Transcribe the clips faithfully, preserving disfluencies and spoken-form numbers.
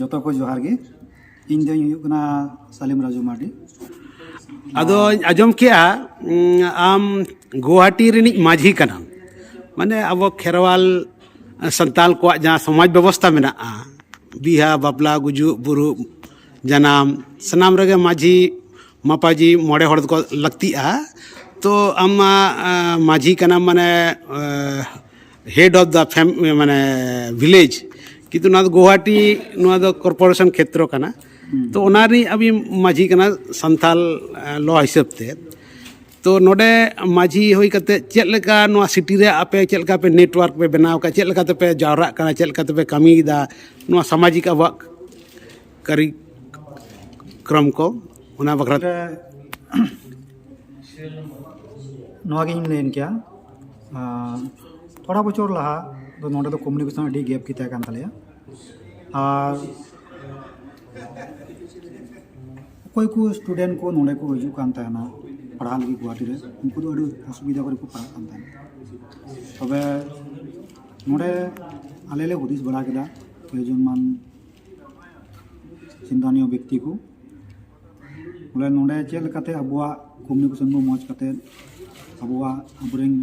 ᱡᱚᱛᱚ ᱠᱚ ᱡᱚᱦᱟᱨ ᱜᱮ᱾ ᱤᱧ ᱫᱚᱧ ᱦᱩᱭᱩᱜ ᱠᱟᱱᱟ ᱥᱟᱞᱤᱢ ᱨᱟᱡᱩ ᱢᱟᱨᱰᱤ᱾ ᱟᱫᱚᱧ ᱟᱸᱡᱚᱢ ᱠᱮᱜᱼᱟ, ᱩᱸ, ᱟᱢ ᱜᱩᱣᱟᱦᱟᱴᱤ ᱨᱤᱱᱤᱡ ᱢᱟᱹᱡᱷᱤ ᱠᱟᱱᱟᱢ᱾ ᱢᱟᱱᱮ, ᱟᱵᱚ ᱠᱷᱮᱨᱣᱟᱞ ᱥᱟᱱᱛᱟᱞ ᱠᱚᱣᱟᱜ ᱡᱟᱦᱟᱸ ᱥᱚᱢᱟᱡᱽ ᱵᱮᱵᱚᱥᱛᱷᱟ ᱢᱮᱱᱟᱜᱼᱟ, ᱵᱤᱦᱟ, ᱵᱟᱯᱞᱟ, ᱜᱩᱡᱩᱜ, ᱵᱩᱨᱩᱜ, ᱡᱟᱱᱟᱢ, ᱥᱟᱱᱟᱢ ᱨᱮᱜᱮ ᱢᱟᱹᱡᱷᱤ, ᱢᱟᱯᱟᱡᱷᱤ, ᱢᱚᱬᱮ ᱦᱚᱲ ᱫᱚᱠᱚ ᱞᱟᱹᱠᱛᱤᱜᱼᱟ᱾ ᱛᱚ ᱟᱢ ᱢᱟ, ᱟᱸ, ᱢᱟᱹᱡᱷᱤ ᱠᱟᱱᱟᱢ, ᱢᱟᱱᱮ, ᱟᱸ, head of the fam-, ᱢᱟᱱᱮ, village, ᱠᱤᱱᱛᱩ ᱱᱚᱣᱟ ᱫᱚ ᱜᱩᱣᱟᱦᱟᱴᱤ, ᱱᱚᱣᱟ ᱫᱚ corporation ᱠᱷᱮᱛᱨᱚ ᱠᱟᱱᱟ᱾ ᱛᱚ ᱚᱱᱟ ᱨᱤᱱᱤᱡ ᱟᱵᱤᱱ ᱢᱟᱹᱡᱷᱤ ᱠᱟᱱᱟ ᱥᱟᱱᱛᱟᱞ, ᱟᱸ, law ᱦᱤᱥᱟᱹᱵ ᱛᱮ᱾ ᱛᱚ ᱱᱚᱰᱮ ᱢᱟᱹᱡᱷᱤ ᱦᱩᱭ ᱠᱟᱛᱮ ᱪᱮᱫ ᱞᱮᱠᱟ ᱱᱚᱣᱟ city ᱨᱮ ᱟᱯᱮ ᱪᱮᱫ ᱞᱮᱠᱟ ᱯᱮ network ᱯᱮ ᱵᱮᱱᱟᱣ ᱟᱠᱟᱫ, ᱪᱮᱫ ᱞᱮᱠᱟ ᱛᱮᱯᱮ ᱡᱟᱣᱨᱟᱜ ᱠᱟᱱᱟ, ᱪᱮᱫ ᱞᱮᱠᱟ ᱛᱮᱯᱮ ᱠᱟᱹᱢᱤᱭᱮᱫᱟ ᱱᱚᱣᱟ ᱥᱟᱢᱟᱡᱤᱠ ᱟᱵᱚᱣᱟᱜ ᱠᱟᱹᱨᱤᱠᱨᱚᱢ ᱠᱚ, ᱚᱱᱟ ᱵᱟᱠᱷᱨᱟ ᱛᱮ? ᱱᱚᱣᱟ ᱜᱤᱧ ᱞᱟᱹᱭ ᱠᱮᱭᱟ, ᱟᱨ ᱛᱷᱚᱲᱟ ᱵᱚᱪᱷᱚᱨ ᱞᱟᱦᱟ ᱫᱚ ᱱᱚᱰᱮ ᱫᱚ communication ᱟᱹᱰᱤ gap ᱜᱮ ᱛᱟᱦᱮᱸ ᱠᱟᱱ ᱛᱟᱞᱮᱭᱟ᱾ ᱟᱨ ᱚᱠᱚᱭ ᱠᱚ student ᱠᱚ ᱱᱚᱰᱮ ᱠᱚ ᱦᱤᱡᱩᱜ ᱠᱟᱱ ᱛᱟᱦᱮᱱᱟ ᱯᱟᱲᱦᱟᱜ ᱞᱟᱹᱜᱤᱫ ᱜᱩᱣᱟᱦᱟᱴᱤ ᱨᱮ, ᱩᱱᱠᱩ ᱫᱚ ᱟᱹᱰᱤ ᱚᱥᱩᱵᱤᱫᱷᱟ ᱠᱚᱨᱮ ᱠᱚ ᱯᱟᱲᱦᱟᱜ ᱠᱟᱱ ᱛᱟᱦᱮᱱᱟ᱾ ᱛᱚᱵᱮ ᱱᱚᱰᱮ ᱟᱞᱮ ᱞᱮ ᱦᱩᱫᱤᱥ ᱵᱟᱲᱟ ᱠᱮᱫᱟ, ᱯᱨᱚᱭᱳᱡᱚᱱ ᱢᱟᱱ ᱪᱤᱱᱛᱟᱱᱤᱭᱚ ᱵᱮᱠᱛᱤ ᱠᱚ, ᱵᱚᱞᱮ ᱱᱚᱰᱮ ᱪᱮᱫ ᱞᱮᱠᱟᱛᱮ ᱟᱵᱚᱣᱟᱜ communication ᱵᱚ ᱢᱚᱡᱽ ᱠᱟᱛᱮ ᱟᱵᱚᱣᱟᱜ, ᱟᱵᱚᱨᱮᱱ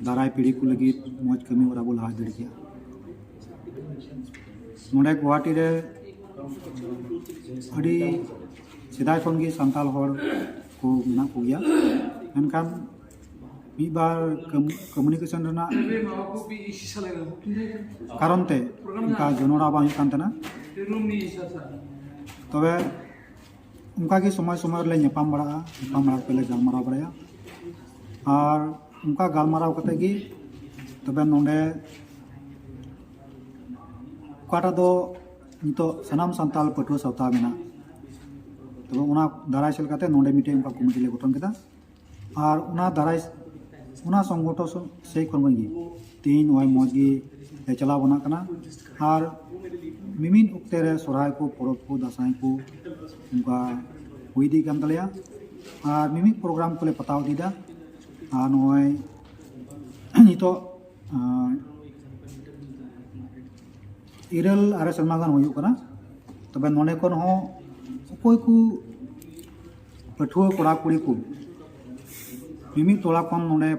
ᱫᱟᱨᱟᱭ ᱯᱤᱲᱦᱤ ᱠᱚ ᱞᱟᱹᱜᱤᱫ ᱢᱚᱡᱽ ᱠᱟᱹᱢᱤ ᱦᱚᱨᱟ ᱵᱚ ᱞᱟᱦᱟ ᱤᱫᱤ ᱫᱟᱲᱮ ᱠᱮᱭᱟ᱾ ᱱᱚᱰᱮ ᱜᱩᱣᱟᱦᱟᱴᱤ ᱨᱮ ᱟᱹᱰᱤ ᱥᱮᱫᱟᱭ ᱠᱷᱚᱱ ᱜᱮ ᱥᱟᱱᱛᱟᱲ ᱦᱚᱲ ᱠᱚ ᱢᱮᱱᱟᱜ ᱠᱚᱜᱮᱭᱟ, ᱢᱮᱱᱠᱷᱟᱱ ᱢᱤᱫ ᱵᱟᱨ ᱠᱟᱢ-, communication ᱨᱮᱱᱟᱜ ᱠᱟᱨᱚᱱ ᱛᱮ ᱚᱱᱠᱟ ᱡᱚᱱᱚᱲᱟ ᱵᱟᱝ ᱦᱩᱭᱩᱜ ᱠᱟᱱ ᱛᱟᱦᱮᱱᱟ᱾ ᱛᱚᱵᱮ ᱚᱱᱠᱟ ᱜᱮ ᱥᱚᱢᱚᱭ ᱥᱚᱢᱚᱭ ᱨᱮᱞᱮ ᱧᱟᱯᱟᱢ ᱵᱟᱲᱟᱜᱼᱟ, ᱧᱟᱯᱟᱢ ᱵᱟᱲᱟ ᱠᱟᱛᱮ ᱞᱮ ᱜᱟᱞᱢᱟᱨᱟᱣ ᱵᱟᱲᱟᱭᱟ᱾ ᱟᱨ ᱚᱱᱠᱟ ᱜᱟᱞᱢᱟᱨᱟᱣ ᱠᱟᱛᱮ ᱜᱮ ᱛᱚᱵᱮ ᱱᱚᱰᱮ ᱚᱠᱟᱴᱟᱜ ᱫᱚ ᱱᱤᱛᱚᱜ ᱥᱟᱱᱟᱢ ᱥᱟᱱᱛᱟᱲ ᱯᱟᱹᱴᱷᱩᱣᱟᱹ ᱥᱟᱶᱛᱟ ᱢᱮᱱᱟᱜ, ᱛᱚᱵᱮ ᱚᱱᱟ ᱫᱟᱨᱟᱭ ᱥᱮᱫ ᱠᱟᱛᱮ ᱱᱚᱰᱮ ᱢᱤᱫᱴᱮᱡ ᱚᱱᱠᱟ committee ᱞᱮ ᱜᱚᱴᱷᱚᱱ ᱠᱮᱫᱟ᱾ ᱟᱨ ᱚᱱᱟ ᱫᱟᱨᱟᱭ, ᱚᱱᱟ ᱥᱚᱝᱜᱚᱴᱷᱚᱱ ᱥᱮᱫ ᱠᱷᱚᱱ ᱜᱮ ᱛᱮᱦᱮᱧ ᱱᱚᱜᱼᱚᱭ ᱢᱚᱡᱽ ᱜᱮ ᱞᱮ ᱪᱟᱞᱟᱣ ᱵᱟᱱᱟᱜ ᱠᱟᱱᱟ᱾ ᱟᱨ ᱢᱤᱢᱤᱫ ᱚᱠᱛᱮ ᱨᱮ ᱥᱚᱨᱦᱟᱭ ᱠᱚ, ᱯᱚᱨᱚᱵᱽ ᱠᱚ, ᱫᱟᱸᱥᱟᱭ ᱠᱚ ᱚᱱᱠᱟ ᱦᱩᱭ ᱤᱫᱤᱜ ᱠᱟᱱ ᱛᱟᱞᱮᱭᱟ᱾ ᱟᱨ ᱢᱤᱢᱤᱫ program ᱠᱚᱞᱮ ᱯᱟᱛᱟᱣ ᱤᱫᱤᱭᱮᱫᱟ᱾ ᱟᱨ ᱱᱚᱜᱼᱚᱭ ᱱᱤᱛᱚᱜ, ᱟᱸ, ᱤᱨᱟᱹᱞ ᱟᱨᱮ ᱥᱮᱨᱢᱟ ᱜᱟᱱ ᱦᱩᱭᱩᱜ ᱠᱟᱱᱟ᱾ ᱛᱚᱵᱮ ᱱᱚᱰᱮ ᱠᱷᱚᱱ ᱦᱚᱸ ᱚᱠᱚᱭ ᱠᱚ ᱯᱟᱹᱴᱷᱩᱣᱟᱹ ᱠᱚᱲᱟ ᱠᱩᱲᱤ ᱠᱚ ᱢᱤᱢᱤᱫ ᱴᱚᱞᱟ ᱠᱷᱚᱱ ᱱᱚᱰᱮ